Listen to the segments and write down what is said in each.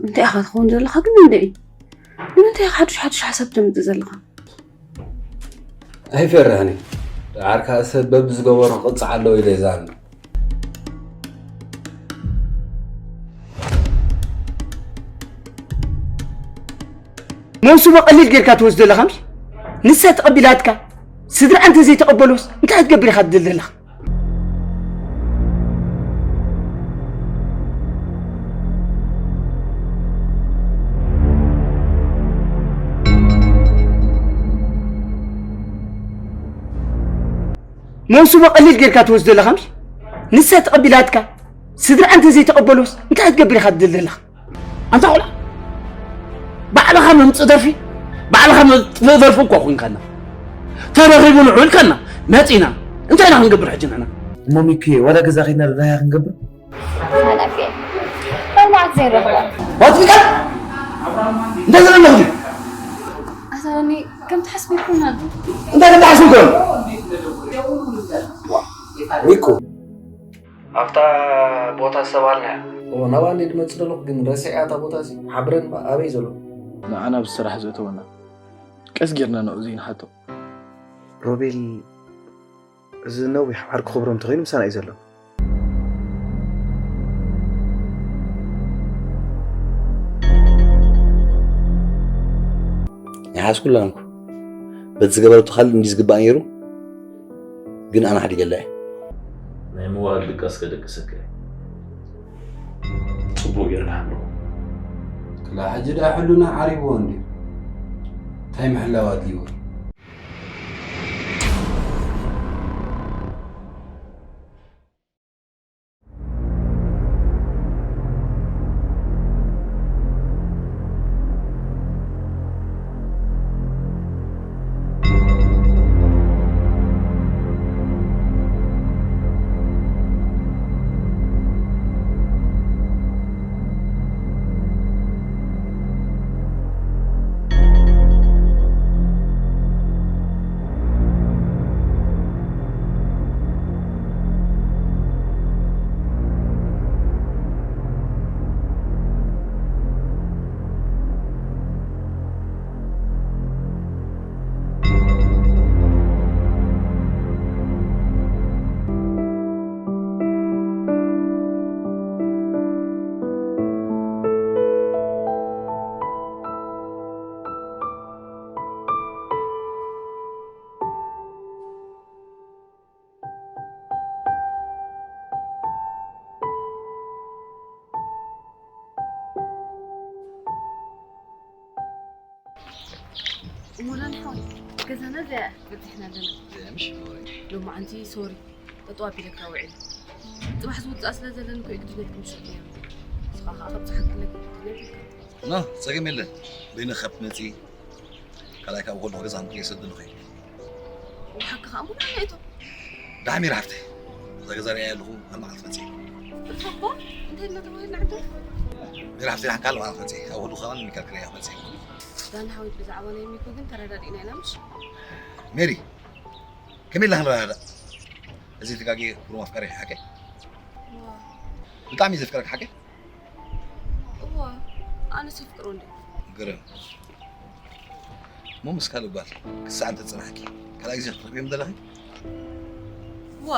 እንታይ ኢኻ ትኸውን ዘለኻ ግን እንድዒ? ንምንታይ ኢኻ ሓዱሽ ሓዱሽ ሓሳብ ተምጽእ ዘለኻ? ኣይፈርሕን እዩ። ደሓር ከኣ ሰብ በብዝገበሮ ክቕጻዕ ኣለዎ ኢለ እየ ዝኣምን። መውስቦ ቀሊል ጌርካ ትወስዶ ኣለኻ ምሽ? ንሳ ተቐቢላትካ፣ ስድራ እንተ ዘይተቐበሉስ እንታይ ክትገብር ኢኻ ትደሊ ዘለኻ? መውስቦ ቀሊል ጌርካ ትወስዶ ኣለኻ ምሽ? ንሳ ተቐቢላትካ፣ ስድራ እንተ ዘይተቐበሉስ እንታይ ክትገብር ኢኻ ትደሊ ዘለኻ? ኣንታ ቆልዓ፣ ባዕልኻ መምጽእ ደርፊ፣ ባዕልኻ መጥፍእ ደርፊ እኳ ኮንካና። ተረኺቡ ንዑ ኢልካና፣ መጺና። እንታይ ኢና ክንገብር ሕጂ ንሕና? እሞ ሚኪ፣ ዋላ ገዛ ኸይድና ርዳያ ክንገብር? ሓላፊ፣ ሎምዓት ዘይረኽባ። ዋት ሚካል? እንታይ ዝብል ኣለኹ? ኣታ ዳኒ፣ ከም ትሓስቦ ኣይኮነን። እንታይ ከም ትሓስቦ ኣይኮነን? ሚኩ። ኣብታ ቦታ ዝተባህልናያ። እዎ፣ ናብኣ እንድየ ድመጽእ ደለኹ፣ ግን ረሲዐያ እታ ቦታ እዚ። ሓብረን እባ ኣበይ ዘሎ? ንዓና ኣብዚ ስራሕ ዘእተወና። ቀስ ጌርና ንዕኡ ዘይንሓቶ። ሮቤል፣ እዚ ነዊሕ ዓርኪ ክብሮም እንተኾይኑ ምሳና እዩ ዘሎ። ይሓዝኩላን እኮ። በቲ ዝገበረቶ ካልእ እንዲ ዝግባእ ነይሩ፣ ግን ኣነ ሓዲገላ እየ። ናይ ምዋል ድቃስ ከደቅሰካ እየ። ጽቡቕ ጌርካ ሓሉ። ክላ ሕጂ ደኣ ሕሉና ዓሪብዎ እንድዩ። እንታይ ምሕላው ኣድልይዎ? እሞ ዳኒ ሓወይ፣ ገዛና እዚኣ በጺሕና ኣለና። እዚኣ ምሽ? ሎማዓንቲ ሶሪ፣ ጠጠው ኣቢለካ ውዒሉ። ጽባሕ ዝውጽኣ ስለ ዘለኒ እኮ እዩ ግድነት ክምሽጥ ነይሩ። ንስኻ ኸኣ ከብጽሓካ ኣለካ ግድነት ኢልካ። ኖ፣ ጸገም የለን። በይነ ካብ መጺ፣ ካልኣይ ካብ ከለኹ ገዛ ምክር የሰድልኹ እየ። ብሓቂ ኸኣ እሞ ንዓና እቶ። ደሓን ሜሪ ሓፍተይ፣ እዛ ገዛ ሪኣያ ኣለኹ፣ ኣብ መዓልቲ መጺእ። እፎ፣ እንታይ ኢልና ተባሂልና ዕድል? ሜሪ ሓፍተይ፣ ደሓን ካልእ መዓልቲ መጺእ፣ ኣብ ኩሉ ከባቢ ሚካል ክርእያ መጺእ። ዳኒ ሓወይ፣ ብዛዕባ ናይ ሚኮ ግን ተረዳዲእና ኢና፣ ምሽ? ሜሪ፣ ከመይ ኢልና ክንረዳዳእ? እዚ ተጋጊ ኩሩ ኣፍቃሪ ሓቀይ? ዋ። ብጣዕሚ ዘፍቅረካ ሓቀይ? እዋ፣ ኣነስ ይፍቅሮ እንዴ? ግርም። እሞ ምስ ካልእ ጓል ክሳዕ እንተ ጽናሕኪ፣ ካልኣይ ግዜ ክትረኽብዮም ዘለኺ? ዋ።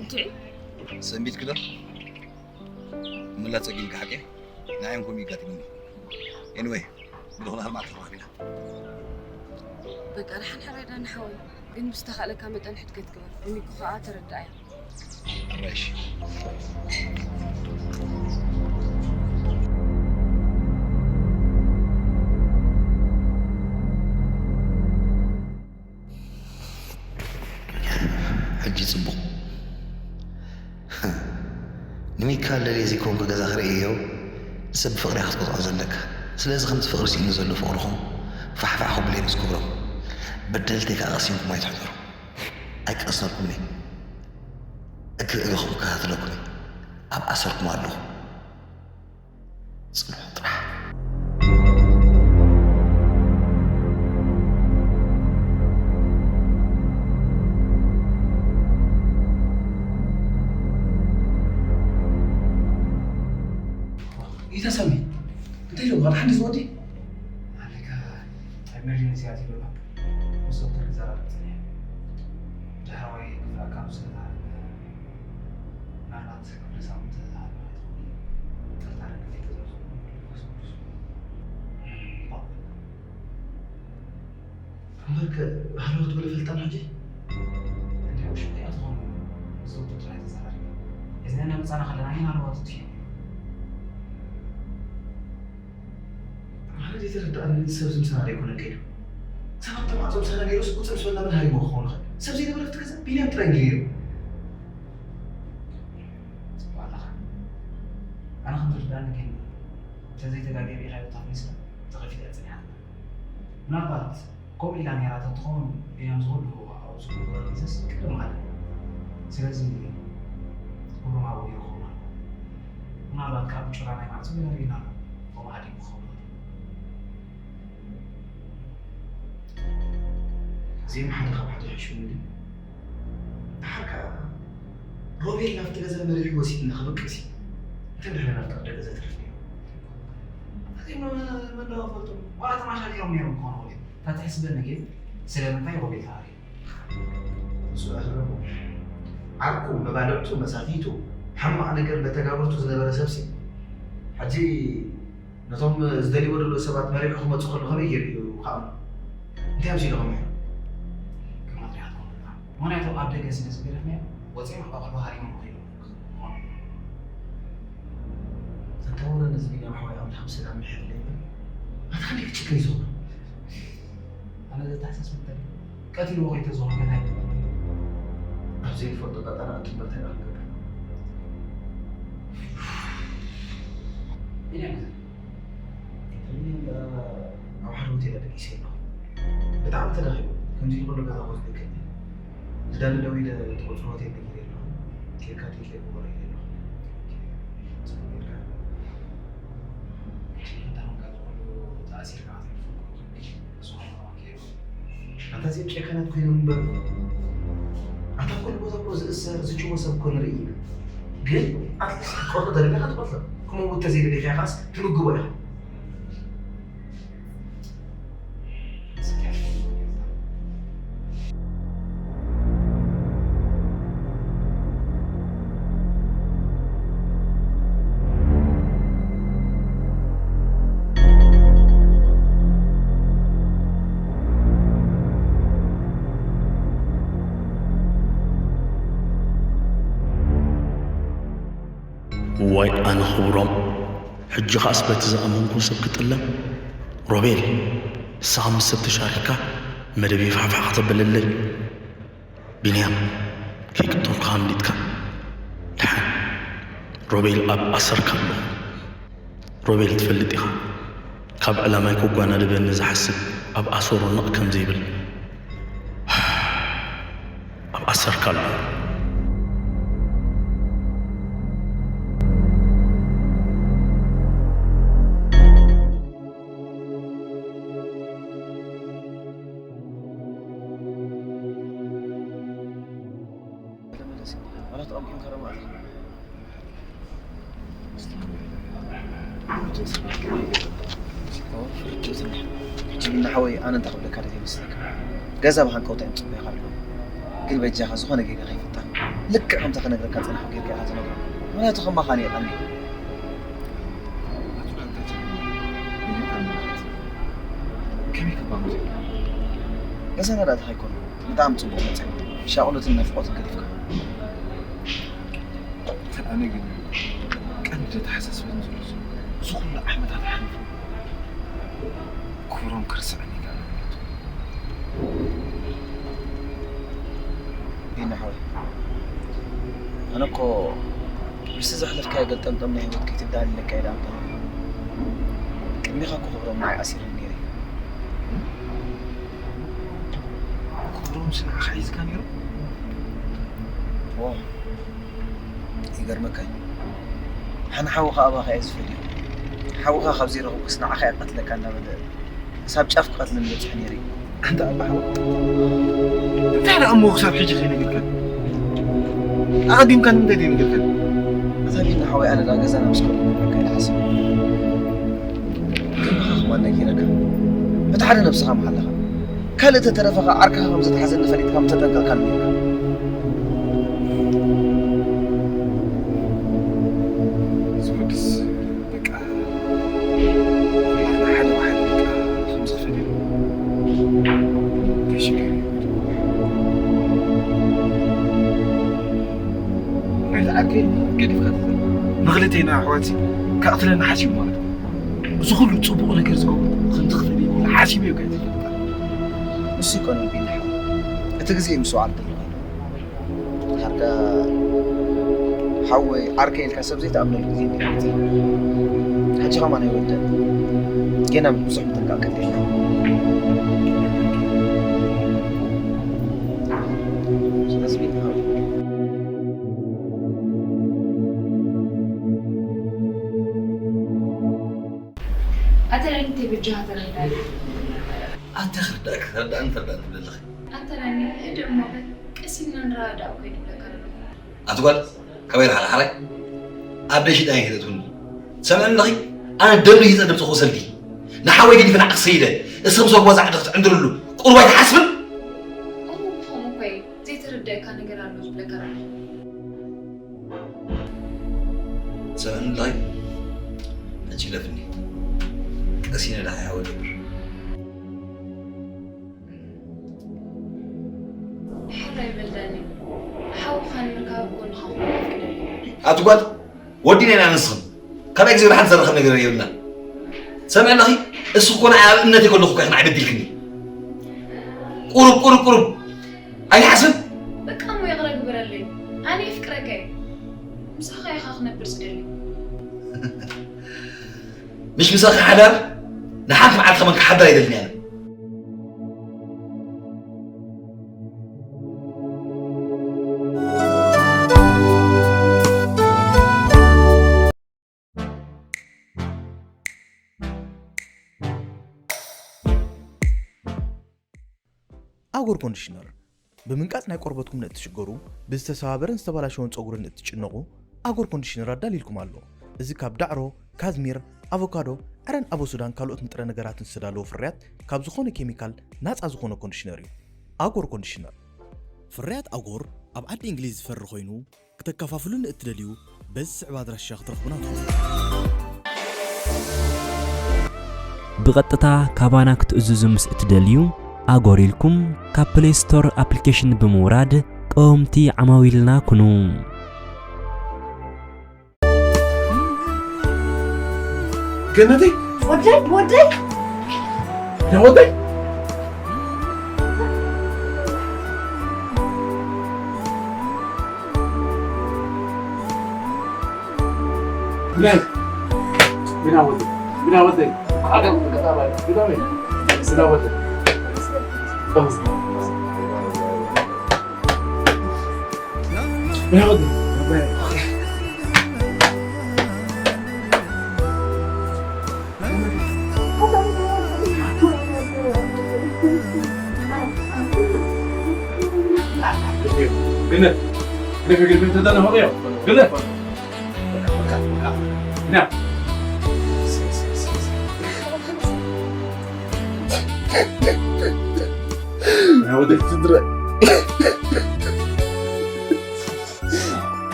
እንድዒ? ሰንቢድኪ ዶ? ምላ ጸጊምኪ ሓቂ? ንዓይ እውን ከምኡ ይጋጥመኒ። ኤኒወይ፣ ብድኹና ህልማት ተረኺብና። በቃ፣ ደሓን ሕራይ ዳኒ ሓወይ። ግን ብዝተኻእለካ መጠን ሕድገት ግበር። ንሚኩ ኸኣ ተረድኣያ። ኣራይሽ። ሕጂ ጽቡቕ። ንሚካል ደልየ ዘይኮንኩ ገዛ ክርእዮ፣ ንሰብ ብፍቕሪ ኢኻ ክትገዝኦ ዘለካ። ስለዚ ከምቲ ፍቕሪ ስኢኑ ዘሎ ፍቕርኹም ፋሕፋሕ ከብሎ ምስ ክብሮም በደልተይ ከኣ ቀሲንኩም ኣይትሕደሩ። ኣይቀስነልኩምን እየ። እግሪ እግርኹም እከታተለኩም እየ። ኣብ ኣሰርኩም ኣለኹ። ጽንሑ ጥራሕ። ሰሚ፣ እንታይ ኢሉ? ዋላ ሓንቲ ዝወዲ? ኣነካ ኣብ ኤመርጀንሲ ኣትዩ ኣሎ። ምስ ዶክተር ክዘራረብ ጸኒሐ። ዳሕራዋይ ክፍኣ ካብ ዝተዛረበ፣ ምናልባት ክልተ ሳምንት ተዛረበ ኣይትኸውን። ጥርጣረ ግን ኣይተዘርዘርኩን። መንፈስ ቅዱስ። እም፣ ባብል። እምበርከ፣ ሃለዋት ወለ ፈልጣን ሕጂ? እንድሕር ውሽጢ እያ ትኾኑ፣ ምስ ዶክተር ጥራይ ተዘራሪበ። እዚ እናመጻና ከለና ግን ሃለዋት ትሽየም። ማለት የተረዳእኒ ሰብ ዝምሰና ዘይኮነ ከይዱ። ሰባት ተማዕጾም ሰና ነይሩስ ውጽእ ምስ በልና ምን ሃሪሞ ክኸውን ይኽእል? ሰብ ዘይነበረ ኣብቲ ገዛ ቢንያም ጥራይ ነይሩ። ጽቡቕ ኣለኻ። ኣነ ከም ዝርዳእኒ ግን እንተዘይተጋግየ ርኢኻዮ እታ ፍልስታ ተኸፊታ እያ ጸኒሓ። ምናልባት ከምኡ ኢላ ነይራ ተትኸውን፣ ቢንያም ዝኹሉ ኣብኡ ዝግበሮ ሒዘስ ቅድም ማለት እዩ። ስለዚ ክብሮም ኣብኡ ነይሩ ክኸውን ኣለዎ። ምናልባት ካብ ጭራ ናይ ማዕጾ ገለ ርኢና ኣሎ። ከምኡ ሃዲሙ ክኸውን ይኽእል እዩ። እዚኦም ሓደ ካብ ሓደ ይሕሹኒ ድዩ? ደሓር ከኣ ሮቤል ናብቲ ገዛ መሪሑ ወሲድና ክብቅስ እዩ። እንተ ድሕሪ ናብቲ ኣብ ደገ ዘትርፍ ነይሩ። እዚኦም መን ዶ ፈልጦም? ዋላ ተማሻጢሮም ነይሮም ክኾኑ ይኽእሉ እዮም። እታ ትሕስበኒ ግን ስለምንታይ ሮቤል ተሃርዩ? እሱ ኣስረቦ። ዓርኩ፣ መባልዕቱ፣ መሳትይቱ፣ ሕማቕ ነገር ለተጋብርቱ ዝነበረ ሰብሲ ሕጂ ነቶም ዝደልይዎ ዘለዉ ሰባት መሪሑ ክመጹ ከሎ ከመይ ገይሩ እዩ ክኣምኖ? እንታይ ኣምሲሉ ከመይ? ግርማ ትሪኣትኩም ኣለና። ምኽንያቱ ኣብ ደገ ስለ ዝገደፍናዮ ወጺኦም ኣብ ኣቐልቦ ሃሪሞም ከይዶም። ኣንታ ወረ ነዚ ቢንያም ሓወይ ኣምላኽ ብሰላም ምሕረለይ በል። ኣታ ክንደይ ክትጭክን እዩ ዝኸውን? ኣነ ዘተሓሳስብ እንተልዩ ቀቲልዎ ከይተዝኾነ እንታይ? ኣብ ዘይንፈልጦ ጣጣ ንኣቱ እምበር እንታይ ኢና ክንገብር? ቢንያም እንታይ? ቢንያም ደኣ ኣብ ሓደ ሆቴል ኣደቂሰ ኣለኹ። ብጣዕሚ ተዳኺሙ። ከምዚ ኢሉ ከሎ ገዛ ክወስደካ እዩ። ዝዳሊ ደው ኢለ እቲ ቁጽሪ ሆቴል ነጊረ ኣለኹ። ኬድካ ቴክኤ ግበሮ ኢለ ኣለኹ። ጽቡቕ ጌርካ። እሺ፣ እንታይ ኾንካ እዚ ኩሉ ተኣሲርካ ክትሕልፎ? ዝኾነ ኣንታ እዚኦም ጨካናት ኮይኖም እምበር፣ ኣታ ኩሉ ቦታ እኮ ዝእሰር ዝጭወ ሰብ እኮ ንርኢ ኢና። ግን ኣትሊስት ክትቀትሎ ደሊኻ ትቀትሎ። ክመውት ተዘይደሊኻ ኢኻስ ትምግቦ ኢኻ። ዋይ ኣነ ክብሮም፣ ሕጂ ኸኣስ በቲ ዝኣመንኩ ሰብ ክጥለም? ሮቤል፣ ንስኻ ምስ ሰብ ተሻሪክካ መደበይ ፋሕፋሕ ከተብለለይ? ቢንያም፣ ከይቅተልኩ ኣምሊጥካ። ደሓን፣ ሮቤል ኣብ ኣሰርካ ኣለኹ። ሮቤል፣ ትፈልጥ ኢኻ፣ ካብ ዕላማይ ከጓናድበኒ ዝሓስብ ኣብ ኣሰሩ ነቕ ከም ዘይብል። ኣብ ኣሰርካ ኣለኹ። ዋላ ተቐቢኦም ከረማ ኣለ። ሕጂ ቢና ሓወይ፣ ኣነ እንታይ ክብለካ ደልየ መስለካ? ገዛ ብሃንቀውታ እዮም ጽበዩኻ ኣለዉ። ግን በጃኻ ዝኾነ ጌጋ ከይፍጠር፣ ልክዕ ከምታ ክነግረካ ጸናሕኩ ጌርካ ኢኻ ትነግሮ። ምኽንያቱ ከማኻ ኣነ የቐኒ። ከመይ ከባም ገዛና ደኣ እንታይ ኣይኮነ። ብጣዕሚ ጽቡቕ መጺኡ። ሻቕሎትን ናፍቖትን ገዲፍካ። ኣነ ግን ቀንዲ ዘተሓሳስበኒ ዘሎ፣ እዚ ኩሉ ዓመታት ሓሊፉ ክብሮም ክርስዐኒ ይከኣል ማለት እዩ። ቢኒ ሓወይ፣ ኣነ እኮ ምስቲ ዘሕለፍካዮ ገልጠምጠም ናይ ህይወት ከይትዳሊ ኢለካ እየ ደኣ እምበር፣ ቅድሚኻ እኮ ክብሮም ንዓይ ኣሲሩኒ ነይሩ እዩ። ክብሮምሲ ንዓኻ ሒዝካ ነይሩ? እዎ፣ ይገርመካ እዩ። ኣነ ሓውኻ ኣባኻ እየ ዝፈልዮ። ሓውኻ ካብ ዘይረኸብኩስ ንዓኻ እየ ክቐትለካ እናበለ ክሳብ ጫፍ ክቐትለኒ በጺሑ ነይሩ እዩ። ኣንታ ኣባ ሓወይ፣ እንታይ ደኣ እሞ ክሳብ ሕጂ ከይነገርከኒ? ኣቐዲምካ ንምንታይ ዘይነገርከኒ? ኣታ ቢኒ ሓወይ፣ ኣነ ደኣ ገዛና ምስ ከድኩ ክነግረካ እየ ዝሓስብ። ነጊረካ። እቲ ሓደ ነብስኻ ምሓለኻ። ካልእ ተተረፈ ኸኣ ዓርክኻ ከም ዝተሓዘኒ ፈሊጥካ ምተጠንቀቕካኒ ነይርካ። ዝወድስ በቃ ሓደ ብሓደ በቃ ከም ዝፈለዩ ተሽገር። ናይዚ ዓርከይ ገዲፍካ ትኽእል። ንኽልቴና ኣሕዋትሲ ክቕትለና ሓሲቡ ማለት እዩ። እዚ ኩሉ ጽቡቕ ነገር ዝገብሮ ከምዚ ክኽእል እዩ ኢለ ሓሲበ እየ እኮ ኣይተፈልጠን። ንሱ ይኮን ልቢ ይንሓው። እቲ ግዜ እዩ ምስ ወዓል ዘሎ። ሓርካ ሓወይ ዓርከይ ኢልካ ሰብ ዘይትኣምነሉ ግዜ ነይሩ። ሕጂ ከማን ኣይወደን። ጌና ብዙሕ ምጥንቃቕ ከድልየና። ስለዚ ቤት ኣተ ዳኒ እንታይ በጃኻ ተረዳእ። ኣንተ ክርዳእኪ ተረዳእኒ ተረዳእኒ ትብሊ ኣለኺ። ኣተ ዳኒ ህድእ እሞ በል፣ ቀስ ኢልና ንረዳዳእ እኮ እየ ድብለካ ዘለኹ። ኣቲ ጓል ካበይ ርሓ ሓራይ ኣብ ደይ ሽጣ ይሄደት ሁሉ ሰምዕኒ ኣለኺ። ኣነ ደም ይጸ ደም ጽኹ ሰልዲ ንሓወይ ገዲፈ ንዓኺ ሰይደ እስኺ ምስ ኣጓዛ ዓዲ ክትዕንድርሉ ቁሩብ ኣይትሓስብን። ኣነ ብኸምኡ እኮ እየ ዘይተረደእካ ነገር ኣሎ ዝብለካ ዘለኹ። ሰብኣን ላይፍ ሕጂ ለፍኒ ቀሲነ ደሓ ይሓወደብር። ሕራይ በል ዳኒ፣ ሓውኻ ንምርካብ ኣብ ጎንኻ ክኾን ይፍቅደለይ። ኣቲ ጓል ወዲና ኢና ንስኽን ካልኣይ ግዜ ወደ ሓንቲ ዘራኸብ ነገር የብልና። ሰምዐ ኣለኺ እስኺ ኮነ ኣብ እምነተይ ከለኹ እኮ ኢኽን ኣይበዲልክኒ። ቁሩብ ቁሩብ ቁሩብ ኣይትሓስብ። በቃ እሞ ይቕረ ግበረለይ፣ ኣነ የፍቅረካ እየ። ምሳኻ ኢኻ ክነብር ዝደሊ። ምሽ ምሳኺ ሓዳር ንሓንቲ መዓልቲ ከማን ክሓድር ኣይደልን እየ ኣነ። ኣጎር ኮንዲሽነር ብምንቃጽ ናይ ቆርበትኩም ንእትሽገሩ፣ ብዝተሰባበረን ዝተበላሸወን ጸጉሪ ንእትጭነቑ ኣጎር ኮንዲሽነር ኣዳልይልኩም ኣሎ። እዚ ካብ ዳዕሮ፣ ካዝሚር፣ ኣቮካዶ፣ ዕረን ኣቮ ሱዳን ካልኦት ንጥረ ነገራትን ዝተዳለወ ፍርያት ካብ ዝኾነ ኬሚካል ናጻ ዝኾነ ኮንዲሽነር እዩ። ኣጎር ኮንዲሽነር። ፍርያት ኣጎር ኣብ ዓዲ እንግሊዝ ዝፈሪ ኮይኑ ክተከፋፍሉ ንእትደልዩ በዚ ዝስዕብ ኣድራሻ ክትረኽቡና ትኽእሉ። ብቐጥታ ካባና ክትእዝዙ ምስ እትደልዩ ኣጎር ኢልኩም ካብ ፕሌይ ስቶር ኣፕሊኬሽን ብምውራድ ቀወምቲ ዓማዊልና ኩኑ። ገነተይ ወደይ ወደይ ወደይ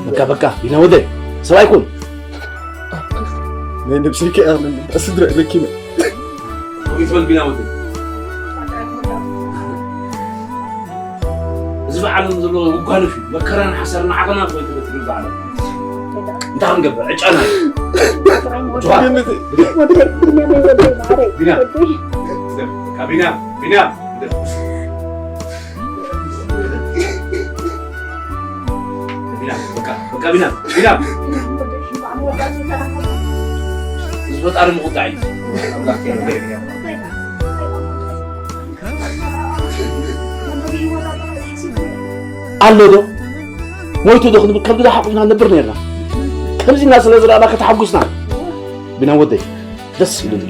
በቃ በቃ ቢና ወደይ ሰብኣይ ኩን ናይ ነብሰይ ከኣ ስድራ ለኪመ ይትበል ቢና ወደይ እዚ ብዓለም ዘሎ ውጋንፍ እዩ መከራን ሓሳርን ዓቐና ኮይኑ ትበትብል ብዓለም እንታይ ክንገብር ዕጫና ቢና ቢና ቢና ቢና በቃ በቃ ቢና ቢና እዚ ፈጣሪ ምቁጣዕ እዩ ኣሎ ዶ ሞይቱ ዶ ክንብል ከምዚ ዶ ሓቁፍና ነብር ነርና ከምዚ እና ስለ ዝረኣና ከተሓጉስና ቢና ወደይ ደስ ኢሉኒ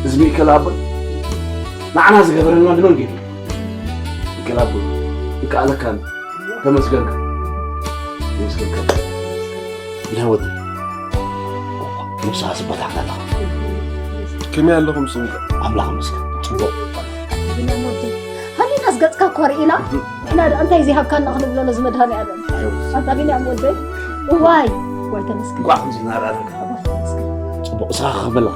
እዚ ሚእከል ኣቦይ ንዓና ዝገበረና ንመን ገይሩ? ሚእከል ኣቦይ ይከኣለካን ተመስገንካ ተመስገንካ ቢና ወደይ ንስኻ ጽቡቕ ኣለኻ። ከመይ ኣለኹም ስምካ? ኣምላኽ ይመስገን ጽቡቕ። ሃሊናስ ገጽካ እኮ ርኢና። ንሕና ደኣ እንታይ ዘይሃብካና ክንብሎ ነዚ መድሃኒኣለም። ኣንታ ቢንያም ወደይ። እዋይ። ዋይ ተመስገን። እንኳዕ ከምዚ እናረኣናካ። ጽቡቕ እስኻ ከመይ ኣለኻ?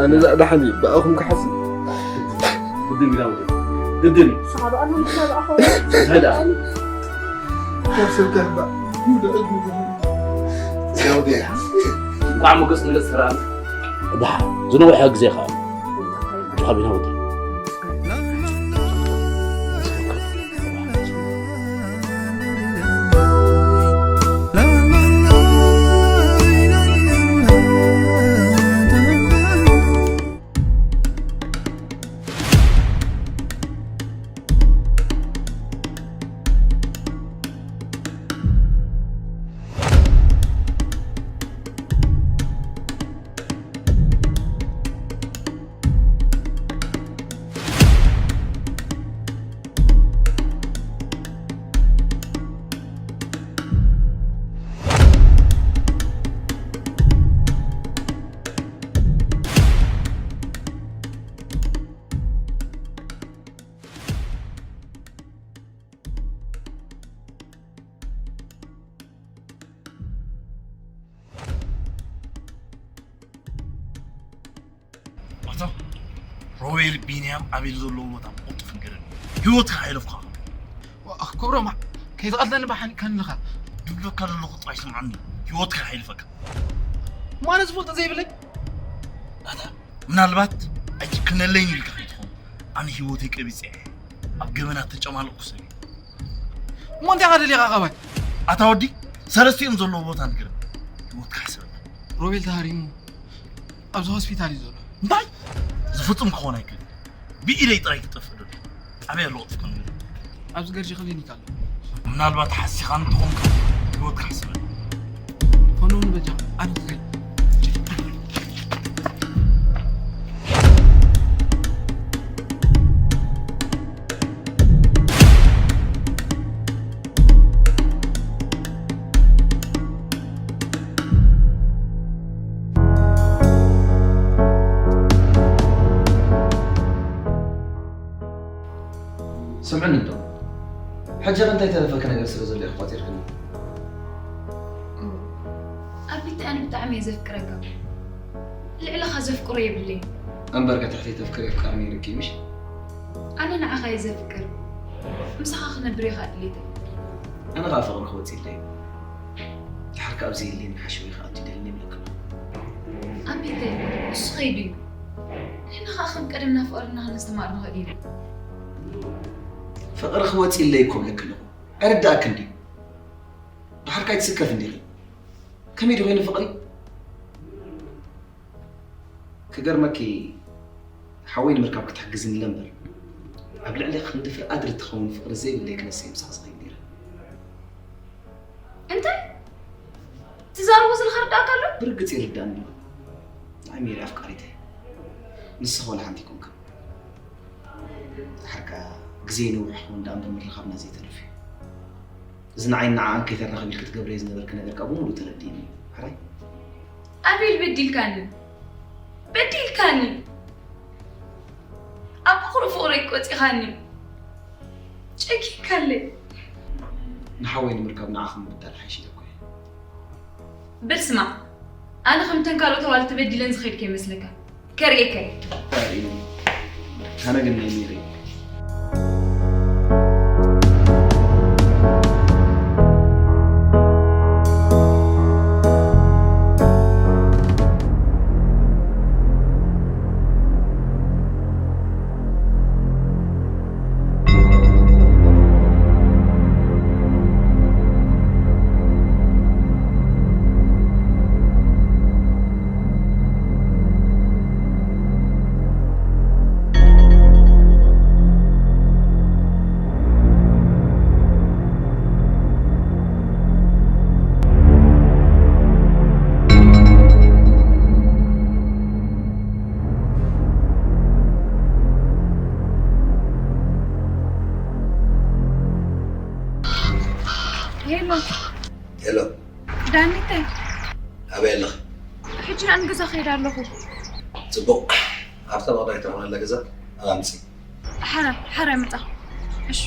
ኣነ ዛዕዳ ሓኒ ብኣኹም ክሓስብ ግድን ግዳ ወደ ግድን እዩ። ንስኻ ብኣሉ ንስኻ ብኣኹ። እንታይ ደኣ? ካብ ሰብ ጋር ባ ግዳ ወደ ይሓስ። እንኳዕ ሞገስ ንገጽ ተራእና። ደሓን ዝነውሐ ግዜ ኸኣ። ኣጆኻ ቢና ወደ ኣቶ ሮቤል ቢንያም ኣቤል ዘለዎ ቦታ ብቕልጡፍ ንገረኒ። ህይወትካ ኣይለፍካ። ክብሮም ከይትቐትለኒ ብሓኒቕካኒ ኣለኻ። ድብለካ ዘለኹ ጥራይ ስምዓኒ። ህይወትካ ኣይልፈካ። ማነ ዝፈልጦ ዘይብለይ ኣታ ምናልባት ኣይትክነለይን ኢልካ ከይትኸውን ኣነ ህይወተይ ቀቢፀ እየ። ኣብ ገበናት ተጨማለቕኩ ሰብ እየ። እሞ እንታይ ኢኻ ደሊኻ ካባይ? ኣታ ወዲ ሰለስቲኦም ዘለዎ ቦታ ንገረኒ። ህይወትካ ሕሰበላ። ሮቤል ተሃሪሙ ኣብዚ ሆስፒታል እዩ ዘሎ። እንታይ? ዝፍጹም ክኾን ኣይክእል። ብኢደይ ጥራይ ክጠፍእ ደሎ። ኣበይ ኣሎ ቅልጥፍካ ንገረኒ። ኣብዚ ገርጂ ክሊኒክ ኣሎ። ምናልባት ሓሲኻ እንተኾንካ ህይወትካ ሕሰበላ። ፎኖ ንበጃ ኣነ ክኸይድ። ስምዕኒ እንዶ ሕጂ ኸ እንታይ ተረፈኪ ነገር ስለ ዘሎ ኢኺ ቋጺርክኒ? ኣቢቲ ኣነ ብጣዕሚ እየ ዘፍቅረካ። ልዕለኻ ዘፍቅሮ የብለይን። እምበርከ ትሕተይ ተፍቅሪ ኣፍቃሪ ነይርኪ ምሽ? ኣነ ንዓኻ እየ ዘፍቅር። ምሳኻ ክነብር እየ ኸኣ ድሌተይ። ኣነ ኸኣ ፍቕሪ ክወጽእ ኢለ እየ። ድሓር ከኣ ኣብዚ የለን ሓሸወይ ክኣቱ ይደልን ይብለኪ ኣለኹ። ኣቢተይ እሱ ኸይዱ እዩ። ንሕና ኸኣ ከም ቀደምና ፍቕርና ክነስተማቕር ንኽእል ኢና። ፍቕሪ ክወጽእ ኢለ እኮ እብለኪ ኣለኹ። ኣይርድኣክን ድዩ? ድሓር ከኣ ኣይትስከፍን ዲኺ? ከመይ ድዩ ኮይኑ ፍቕሪ? ክገርመኪ ሓወይ ንምርካብ ክትሕግዝኒ ኢለ እምበር ኣብ ልዕሊ ክንዲ ፍርኣድሪ ትኸውን ፍቕሪ ዘይብለይ ክነሰይ ምሳኻ ዝኸይድ ነይረ። እንታይ ትዛረቦ ዘለኻ ርዳእካ ኣሎ? ብርግጽ ይርዳእኒ ኣሎ። ንዓይ ሜሪ ኣፍቃሪተይ ንስኻ ወላ ሓንቲ ኣይኮንካ። ድሓር ከኣ ግዜ ነዊሕ ክኸውን ደኣ እምበር ምርኻብና ዘይተርፍ እዩ። እዚ ንዓይን ንዓኣን ከይተራኸብ ኢልኪ ትገብርዮ ዝነበርኪ ነገር ከኣ ብምሉእ ተረዲእኒ እዩ። ሕራይ? ኣቤል በዲልካኒ በዲልካኒ ኣብ ፍቕሩ ፍቕረይ ቆጺኻኒ ጨኪንካለይ። ንሓወይ ንምርካብ ንዓኺ ምብዳል ሓይሽ ኢለ እኮ እየ። በል ስማዕ ኣነ ከምተን ካልኦት ኣዋልድ ተበዲለን ዝኸድኩ ይመስለካ? ከርእየካ እየ። ኣነ ግን ናይ ሜሪ ሄሎ ሄሎ ዳኒተይ ኣበይ ኣለኺ? ሕጂ ንገዛ ከይድ ኣለኹ። ጽቡቕ። ኣብታ መቕዳይት ትኾነላ ገዛ ኣብ ኣምጺ። ሓራ ሓራ ምጻ። እሺ።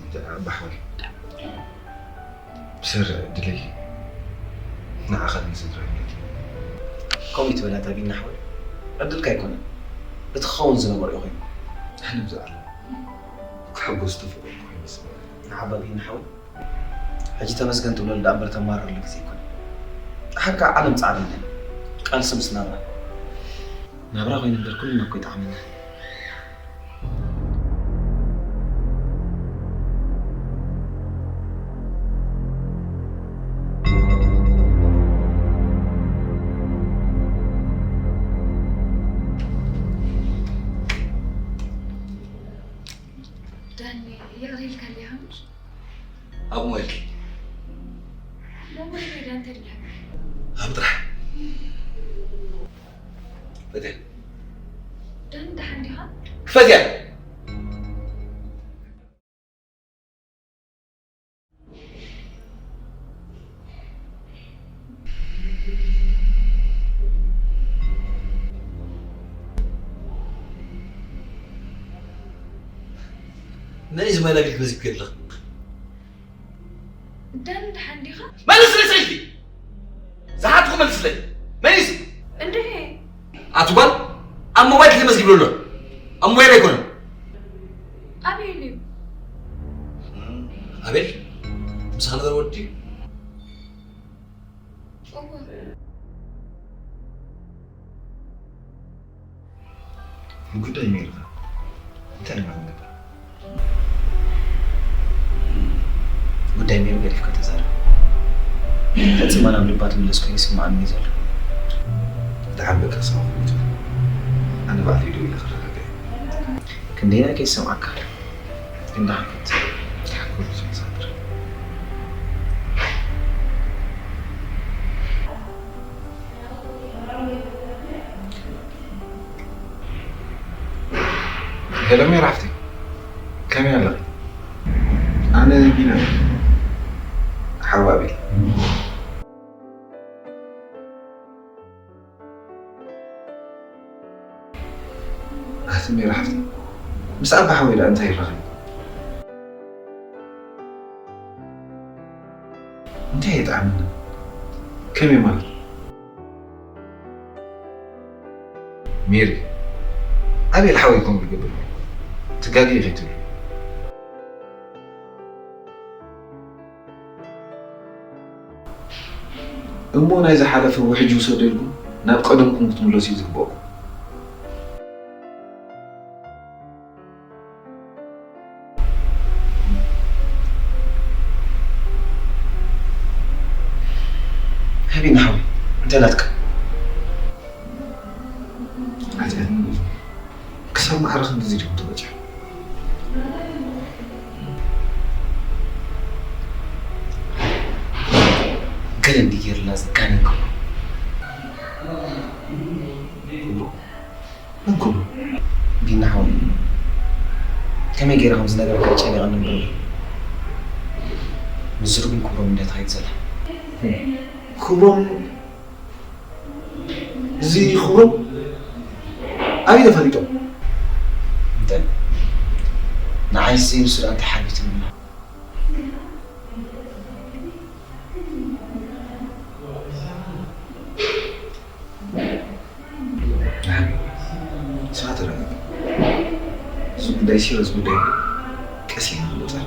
እንተ ኣባሓል ብሰር ድለይ ንዓኻ ንስድራ ቤት። ከምኡ ይትበላ ታቢና ሓወይ። ዕድልካ ኣይኮነን። እቲ ክኸውን ዝነበሮ እዩ ኮይኑ። ኣነ ብዛዕባ ክሕጎስ ተፈለጥኩ ኮይኑ ይስምዓኒ። ንዓባ ቢኒ ሓወይ፣ ሕጂ ተመስገን ትብለሉ ደኣ እምበር ተማርረሉ ግዜ ኣይኮነን። ደሓር ከኣ ዓለም ጻዕዳ እንድያ። ቃልሲ ምስ ናብራ። ናብራ ኮይኑ እምበር ኩልና እኮ ይጠዓመና። ዳኒ፣ ይቕረ ኢልካ ኣለይ ሃምሽ? ኣብ ሞባይልኪ። ሞባይል ሜዳ እንታይ ድልሃ? ኣብ ጥራሕ። ፈትያ። ዳኒ፣ ደሓን ዲኻ? ፈትያ! መን እዩ እዚ ሞባይል ኣቢልኪ መዚግኪ ዘለኺ? ዳኒ፣ ደሓን ዲኻ? መልስለይ ስኢልኪ! ዝሓትኩ መልስለይ። መን እዩ እዚ? እንድዒ። ኣቲ ጓል፣ ኣብ ሞባይል ተመዝጊቡ ኣሎ። ኣብ ሞባይል ኣይኮነን። ኣቤል እዩ። ኣቤል? ምሳኻ ነበረ ወዲ? እወ። ንጉዳይ ሜሪ ከ እንታይ ኢና ክንገብር? ጉዳይ ሜሪ ገዲፍካ ተዛረብ። ፈጺማ ናብ ልባ ትምለስ ኮይኑ ይስምዓኒ እዩ ዘሎ። ብጣዕሚ በቃ ሰማዕኩ። ኣነ ባዕለይ ደው ኢለ ክረጋግዕ እየ። ክንደይና ከይሰምዓካ። ግን ደሓን ክትብል ተሓከሉ ዝመሳድር። ሄሎ ሜሪ ሓፍተይ፣ ከመይ ኣለኺ? ኣነ ቢና ሓው ኣቤል። ኣቲ ሜሪ ሓፍተይ፣ ምስ ኣባ ሓወይ ደኣ እንታይ ይራኸብ? እንታይ የጥዓመና? ከመይ ማለት? ሜሪ፣ ኣቤል ሓወይ ከምኡ ይገብር። ትጋገይ ከይትብሉ። እሞ ናይ ዝሓለፈ ውሕጅ ውሰዱ ኢልኩም ናብ ቀደምኩም ክትምለሱ እዩ ዝግበኣኩም። ሃቢና ሓወይ፣ እንታይ ናትካ? ሓጢኣት ክሳብ ማዕረ ክንድዚ ድዩ ተበጺሑ? ገለ እንዲ ገይርላ ዘጋነንኩ። ክብሩ፣ መን ክብሩ? ቢና ሓወይ፣ ከመይ ገይረ ከምዚ ነገር ከይጨነቐኒ እምበር፣ ምስዚ ርጉም ክብሮም እንድያ ትኸይድ ዘላ። ክብሮም እዚ ክብሮም ኣበይ ተፈሊጦም? እንታይ? ንዓይስ ዘይንሱ ደኣ እንታይ ሓቢትኒ ኣሎ? ደሓን፣ ንስኻ ተረጋጋ። እዚ ጉዳይ ሲሪየስ ጉዳይ እዩ። ቀስ ኢልና ክንበጻሕ።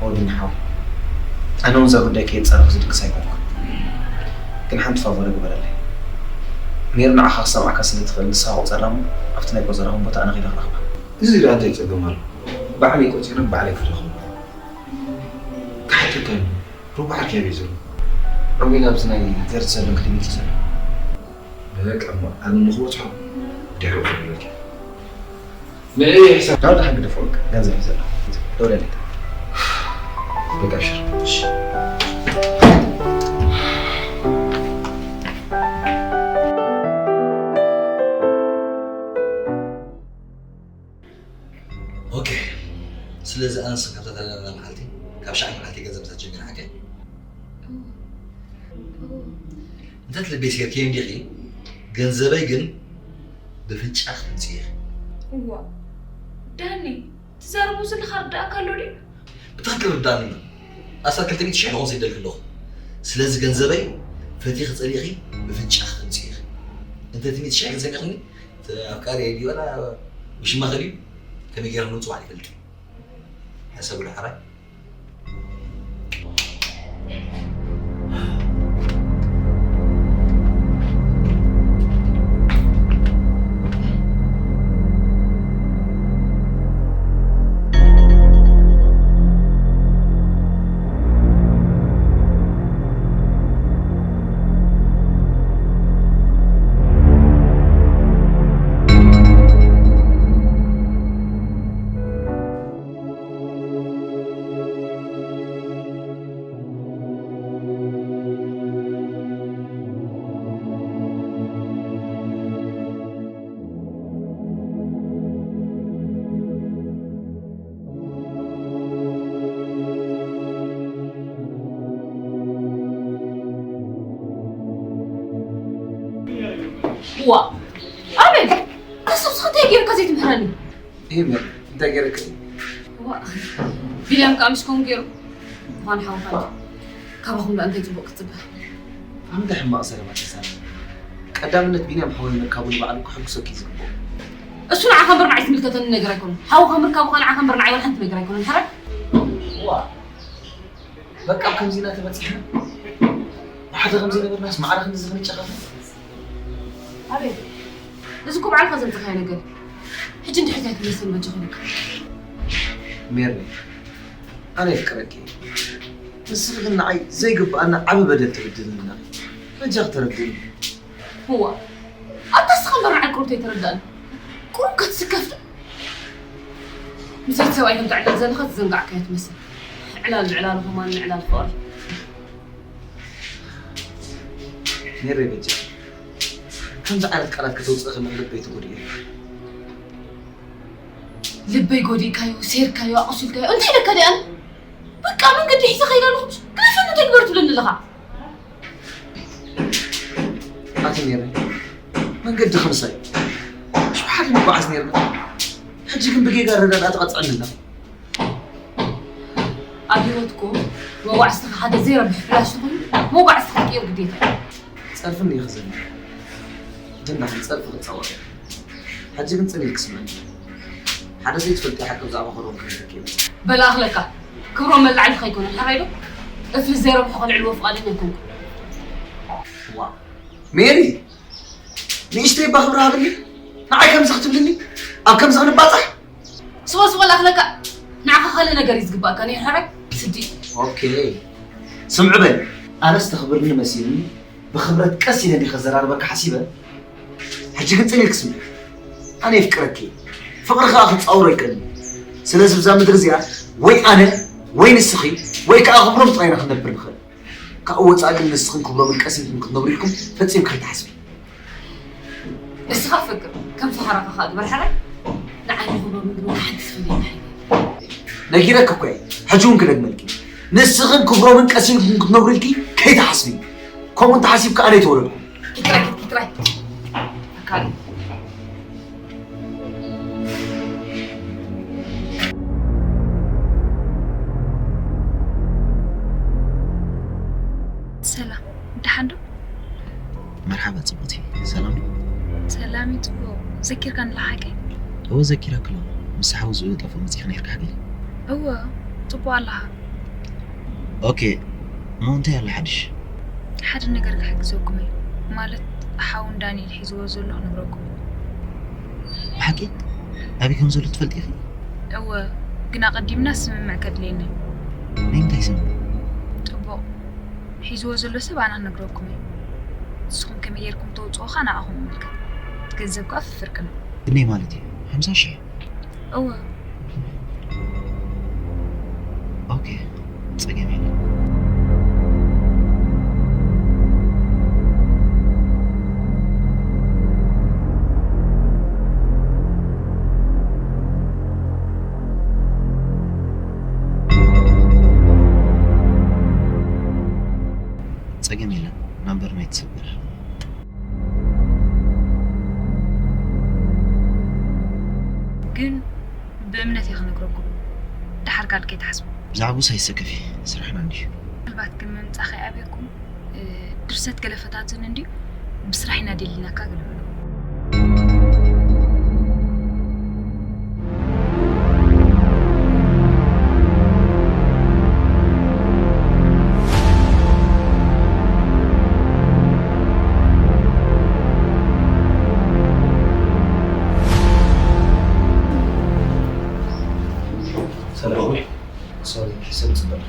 ወዲ ንሓው፣ ኣነ እውን እዛ ጉዳይ ከየጻረኹ ዝድቅስ ኣይኮንኩን። ግን ሓንቲ ፋቮር ግበረለይ። ሜሪ ንዓኻ ክትሰምዓካ ስለ ትኽእል ንስኻ ቁጸራ እሞ ኣብቲ ናይ ቆጸራኹም ቦታ ኣነ ከይደ ክረኽባ። እዚ ደኣ እንታይ ጸገም ኣሎ? ባዕለይ ቆጺረ ባዕለይ ክረኽቦ። ክሓተካ እዩ። ሩባ ዓርኪ ኣበይ ዘሎ? ሮቤል ኣብዚ ናይ ገርድ ዘሎ ክሊኒክ እዩ ዘሎ። በቃ እሞ ኣነ ንኽበጽሖ ድሕሪ ክብለኪ። ንዕይ ሕሳብ። ናብ ደሓን ግደፎ፣ በቃ ገንዘብ እዩ ዘሎ። ደውለለይ። በቃ ኣብሽር። እሺ። ኦኬ። ስለዚ ኣነስ ካብ ተተለና መዓልቲ ካብ ሻዕ መዓልቲ ገንዘብ ተቸገር ሓቀይ እንተት ልቤ ሴርኪ እንዲኺ ገንዘበይ ግን ብፍንጫ ክትምፅእ ኢኺ። እዋ ዳኒ፣ ትዛረቦ ዘለኻ ርዳእካ ኣሎ ድዩ? ብትኽክል ርዳእኒ ኣሎ። ኣስታት ክልተ ሚእቲ ሽሕ ክኾን ሰዲደልኪ ኣለኹ። ስለዚ ገንዘበይ ፈቲኺ ጸሊእኺ ብፍንጫ ክትምፅኢ ኢኺ። እንተ እቲ ሚእቲ ሽሕ ግን ሰሚዕኽኒ እቲ ኣፍቃሪ ድዩ ዋላ ውሽማኺ ድዩ ከመይ ገይረ ክነምፅኦ ኣይፈልጥን። ሕሰብሉ ሕራይ። ዋ ኣበይ ኣሰብስኻ እንታይ ገይርካ ዘይትምህረኒ? ይሄ ምን እንታይ ገይረክ? ዋ ቢልያም ከኣ ምስ ከምኡ ገይሩ ምዃን ሓውኻ ካባኹም ደኣ እንታይ ጽቡቕ ክትጽበ? ኣንተ ሕማቕ ሰለማ ተሳለ። ቀዳምነት ቢንያም ሓወይ ምርካቡ ንባዕሉ ክሕጉሰኪ እዩ ዝግብኦ። እሱ ንዓኻ እምበር ንዓይ ዝምልከተኒ ነገር ኣይኮነን። ሓውኻ ምርካቡ ከኣ ንዓኻ እምበር ንዓይ ወላ ሓንቲ ነገር ኣይኮነን። ሕራይ? ዋ በቃ ኣብ ከምዚ ኢና ተበጺሕና? ብሓደ ከምዚ ነበርናስ ማዕረ ክንድዚ ክንጨኻኸን? ኣቤት፣ እዚ እኮ ባዕልኻ ዘምጻኻዮ ነገር እዩ። ሕጂ እንድሕር እንታይ ትብለኒ በጃኻ ኢለካ። ሜሪ፣ ኣነ የፍቅረኪ እየ። ንስኺ ግን ንዓይ ዘይግብኣና ዓቢ በደል ትብድልኒ ኣለኺ። በጃኺ ተረድእኒ። እዋ፣ ኣታ ንስኻ እምበር ንዓይ ቁሩብ ተይተረዳእኒ። ቁሩብ ከትስከፍ ዶ? ምስቲ ሰብኣይ ከም ተዕልል ዘለኻ ዝዘንጋዕካዮ ትመስል። ዕላል ብዕላል ኹማን ምዕላል ፍቕሪ። ሜሬ በጃ ከምዚ ዓይነት ቃላት ከተውፅእ ከለኺ ልበይ ትጎድእዮ። ልበይ ጎዲእካዮ፣ ሴርካዮ፣ ኣቑሲልካዮ፣ እንታይ ኢለካ ድኣ ኣነ? በቃ መንገዲ ሒዘ ከይደ ኣለኹ፣ ግደፈኒ እንታይ ግበር ትብለኒ ኣለኻ? ኣቲ ሜሬ መንገዲ ከምሳይ ሽውሓት ንጓዓዝ ኔርና፣ ሕጂ ግን ብጌጋ ረዳድኣ ትቐፅዐኒ ኣላ። ኣብ ህይወትኩም መዋዕዝትኻ ሓደ ዘይረብሕ ብላሽ ተኾይኑ መዋዕዝትኻ ክትቅይር ግዴታ እዩ። ፀርፊ እኒኦ ክዘምር ግን ዳሕን ፀርፊ ክፃወር እየ። ሕጂ ግን ፅን ኢልኪ ስምዕኒ። ሓደ ዘይትፈልጥዮ ሓቂ ብዛዕባ ክብሮም ክነግረኪ እየ መፂአ። በል ኣኽለካ ክብሮም መላዕልትኻ ኣይኮነን ሕራይ ዶ? እፍሊ ዘይረብሖ ከልዕልዎ ፍቓደኛ ኣይኮንኩን። ዋእ ሜሪ! ንእሽተይ እባ ክብሪ ሃብኒ። ንዓይ ከምዚ ክትብልኒ? ኣብ ከምዚ ክንባጻሕ? ስቕ ስቕ ላኽለካ ንዓኻ ካልእ ነገር እዩ ዝግባእካ ነይሩ ሕራይ ስዲ። ኦኬ ስምዒ በሊ። ኣነስ ተኽብርኒ መሲሉኒ ብኽብረት ቀስ ኢለ እንዲየ ከዘራርበካ ሓሲበ። ሕጂ ግን ጽን ኢልኪ ስምዒ። ኣነ የፍቅረኪ እየ። ፍቕሪ ከኣ ክጻወሮ ኣይክእልን እየ። ስለዚ ብዛ ምድሪ እዚኣ ወይ ኣነ ወይ ንስኺ ወይ ከኣ ክብሮም ጥራይ ኢና ክንነብር ንኽእል። ካብኡ ወጻኢ ግን ንስኽን ክብሮምን ቀሲንኩም ክትነብሩ ኢልኩም ፈጺምኪ ከይትሓስቢ። ንስኻ ፈቅር ከም ፈኸራኻ ከኣ ግበር ሕራይ ንዓይ ንኽብሮምን ግን ወላ ሓንቲ ዝፈልየኒ ሓይሊ የለን። ነጊረኪ እኮ እየ ሕጂ እውን ክደግመልኪ ንስኽን ክብሮምን ቀሲንኩም ክትነብሩ ኢልኪ ከይትሓስቢ ከምኡ እንተሓሲብኪ ኣነ ኣይተወለድኩ። ኪድ ጥራይ ኪድ ኪድ ጥራይ ኣካል ሰላም ደሓን ዶ? መርሓባ ጽቡቕቲ፣ ሰላም ዶ? ሰላም እዩ ጽቡቕ። ዘኪርካኒ ኣለኻ ሓቀይ? እወ ዘኪረኪ ኣለኹ። ምስ ሓው ዝጠፍኡ መጺእኪ ነይርኪ ሓቀይ? እወ ጽቡቕ ኣለኻ። ኦኬ፣ እሞ እንታይ ኣሎ ሓድሽ? ሓደ ነገር ክሕግዘኩም እየ። ማለት ሓውን ዳንኤል ሒዝዎ ዘሎ ክነግረኩም እየ። ብሓቂ? ኣበይ ከም ዘሎ ትፈልጢ ኢኺ? እወ፣ ግን ኣቐዲምና ስምምዕ ከድልየና እዩ። ናይ ምንታይ ስምምዕ? ጽቡቕ። ሒዝዎ ዘሎ ሰብ ኣነ ክነግረኩም እየ። ንስኹም ከመይ ጌርኩም ተውጽኦ ከኣ ንዓኹም ይምልከት። እቲ ገንዘብ ከኣ ፍፍርቅና። ክንደይ ማለት እዩ? ሓምሳ ሽሕ? እወ። ኦኬ፣ ጸገም የለን። እምነት እየ ክነግረኩም። ደሓር ካልእ ከይትሓስቡ። ብዛዕባኡስ ኣይትሰከፊ፣ ስራሕና እንድዩ። ምናልባት ግን ምምጻእኻ ይኣብየኩም። እ፣ ድርሰት ገለ ፈታትን እንድዩ፣ ብስራሕ ኢና ደሊናካ ገለ በሎ። ሰላም። ሶሪ፣ ሰብ ጽበል።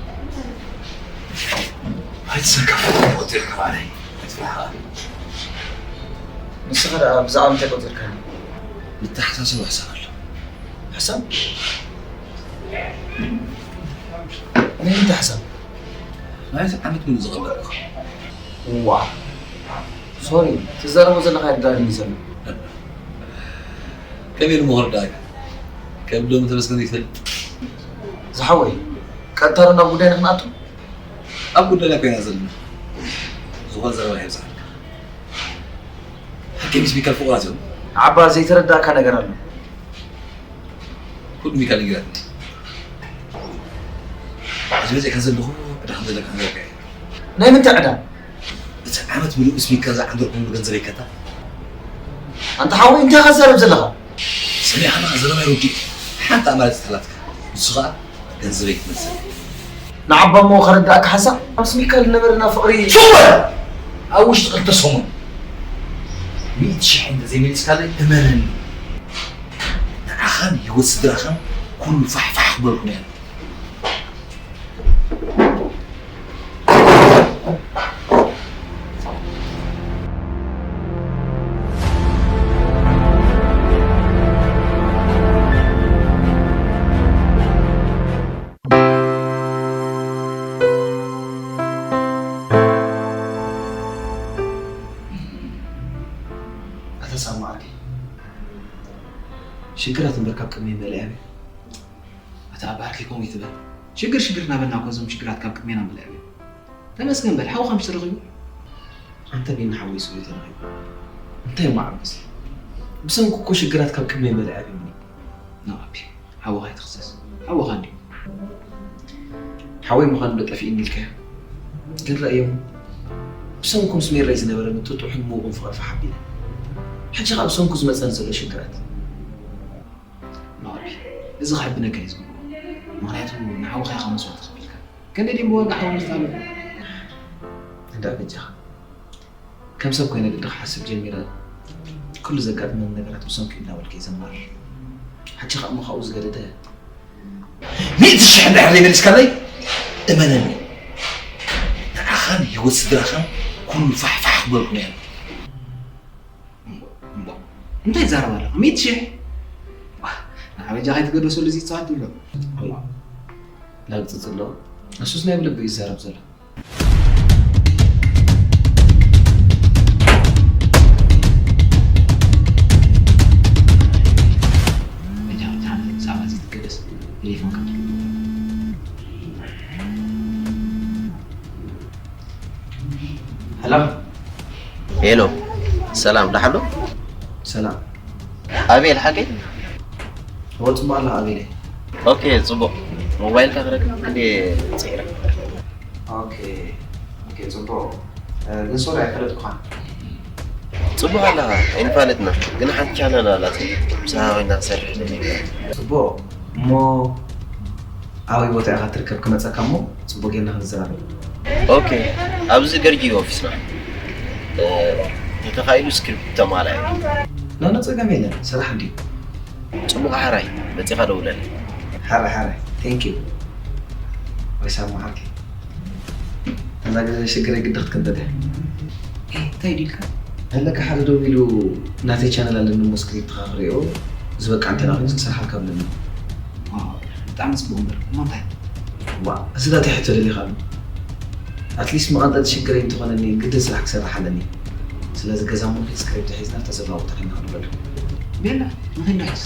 ኣይትሰከፍ፣ ሆቴል ከባዕለይ። ኣይትፍርሓ። ንስኻ ደኣ ብዛዕባ ምንታይ ቆጺርካኒ? ንተሓሳሰብ ሕሳብ ኣሎ። ሕሳብ? ናይ ምንታይ ሕሳብ? ናይቲ ዓመት ሙሉእ ዝቐበልኩ። ዋ፣ ሶሪ፣ ትዛረቦ ዘለኻ ኣይርዳእን እዩ ዘሎ። ከመይ ኢሉ ምኽርዳእካ? ከም ሎሚ ተመስገን ይፈልጥ። ዝሓወይ፣ ቀጥታ ናብ ጉዳይና ክንኣቱ? ኣብ ጉዳይና ኮይና ዘለና። ዝኾነ ዘረባ ይብዛሓልካ። ሓቂ ምስ ሚካል ፍቑራት እዮም። ዓባ ዘይተረዳእካ ነገር ኣሎ። ኩሉ ሚካል ነጊራትኒ። ሕጂ መጺእካ ዘለኹ ዕዳ ከም ዘለካ ክነግረካ እየ። ናይ ምንታይ ዕዳ? እቲ ዓመት ምሉእ ምስ ሚካል ዝዓንደርኩምሉ ገንዘበይ ከታ። ኣንታ ሓወይ እንታይ ኢኻ ትዛረብ ዘለኻ? ሰሚዕኻኒ ዘረባይ ርዱእ እዩ። ሓንቲ ኣማራጺ ተላትካ። ንሱ ኸኣ ገንዘበይ ክመልሰኒ። ንዓባ እሞ ከረዳእካ ሓሳብ ምስ ሚካል ዝነበረና ፍቕሪ። ሱቕ በል! ኣብ ውሽጢ ክልተ ሰሙን ሚእቲ ሽሕ እንተዘይመሊስካለይ እመነኒ ንዓኻን ህይወት ስድራኻን ኩሉ ፋሕፋሕ ክበልኩም እየ። ኣታ ሳማ ዓርከይ፣ ሽግራት እምበር ካብ ቅድመይ መሊኣዮም። ኣታ ኣባ ዓርከይ ከምኡ ይትበል። ሽግር ሽግር እናበልና እኮ እዞም ሽግራት ካብ ቅድሜና መሊኣዮም። ተመስገን በል፣ ሓውኻ ምሽ ተረኺቡ። ኣንተ ቢኒ ሓወይ ስውእ ተረኺቡ። እንታይ እሞ ዓብስ? ብሰንኩ እኮ ሽግራት ካብ ቅድመይ መሊኣዮም። ኖ ኣቢ፣ ሓውኻ ኣይትኽሰስ። ሓውኻ እንድዩ። ሓወይ ምዃኑ ዶ ጠፊእኒ ኢልካዮ? ግን ረእዮም። ብሰንኩም ስሚረይ ዝነበረ ምጥጡሕን ምዉቕን ፍቕሪ ፋሕ ኣቢለ። ሕጂ ኸኣ ብሰንኩ ዝመጸኒ ዘሎ ሽግራት። ኖ ኣቢ፣ እዚ ክሕብነካ እዩ ዝግብኦ። ምኽንያቱ ንሓውኻ ኢኻ መስዋእቲ ከፊልካ። ክንደይ ድዩ ብዋጋ ሓዊ ምኽታሉ? እንዳ በጃኻ። ከም ሰብ ኮይነ ግዲ ክሓስብ ጀሚረ። ኩሉ ዘጋጥመኒ ነገራት ብሰንኩ እዩ እናበልኩ እየ ዘማርር። ሕጂ ኸኣ እሞ ካብኡ ዝገደደ። ሚእቲ ሽሕ እንድሕር ዘይመሊስካለይ እመነኒ ንዓኻን ህይወት ስድራኻን ኩሉ ፋሕፋሕ ክበልኩም እየ። እምቧ፣ እንታይ ትዛረብ ኣለኻ? ሚእቲ ሽሕ? ዋእ፣ ንዓ በጃኻ ኣይትገደሰሉ እዚ እፅዋት ትብሎ። እዋ፣ ላግፅፅ ኣለዎ። ንሱስ ናይ ብልቢ እዩ ዝዛረብ ዘሎ። በጃኻ ብቻ ብዛዕባ እዚ ትገደስ ቴሌፎንካ። ሄሎ። ሄሎ፣ ሰላም፣ ደሓን ዶ? ሰላም። ኣቤል ሓቀይ? እወ፣ ጽቡቕ ኣለኻ ኣቤለይ። ኦኬ፣ ጽቡቕ። ሞባይልካ ክረክብ ክንደይ ጽዒረ። ኦኬ፣ ኦኬ፣ ጽቡቕ። እ፣ ግን ሶሪ ኣይፈለጥኩኻን። ጽቡቕ ኣለኻ፣ ኣይንፋለጥና። ግን ሓንቲ ቻነል ኣላትኒ። ምሳኻ ኮይና ክሰርሕ ደልየ። ጽቡቕ። እሞ ኣበይ ቦታ ኢኻ ትርከብ ክመጸካ እሞ ጽቡቕ ጌርና ክንዘራረብ። ኦኬ፣ ኣብዚ ገርጂ እዩ ኦፊስና። እ፣ እንተተኻኢሉ ስክሪፕት ተማልኣዮ። ኖ፣ ኖ፣ ጸገም የለን። ስራሕ እንድዩ። ጽቡቕ ሓራይ፣ መጺኻ ደውለለይ። ሓራይ፣ ሓራይ። Thank you። ወይ ሳማ ሓቂ። እዛ ግዜ ሽግረይ ግዲ ክትቅንጠጥ እያ። ኤ፣ እንታይ ድዩ ኢልካ? ኣለካ ሓደ ደው ኢሉ ናተይ ቻነል ኣለኒ እሞ ስክሪፕትኻ ክርእዮ ዝበቃ እንተላ ኮይኑ ክሰርሓልካ ብለኒ። ዋው፣ ብጣዕሚ ጽቡቕ እምበር እሞ እንታይ? ዋ፣ እዚ ዳታ ሕቶ ደሊኻ ኣሎ። ኣትሊስት መቐንጠጢ ሽግረይ እንተኾነኒ ግድን ስራሕ ክሰርሕ ኣለኒ። ስለዚ ገዛ እሞ ንኺድ ስክሪፕት ሒዝና ተዘባ ቦታ ሒዝና ክንበል። ቤላ፣ ንኺድ ዶ ሕጅስ?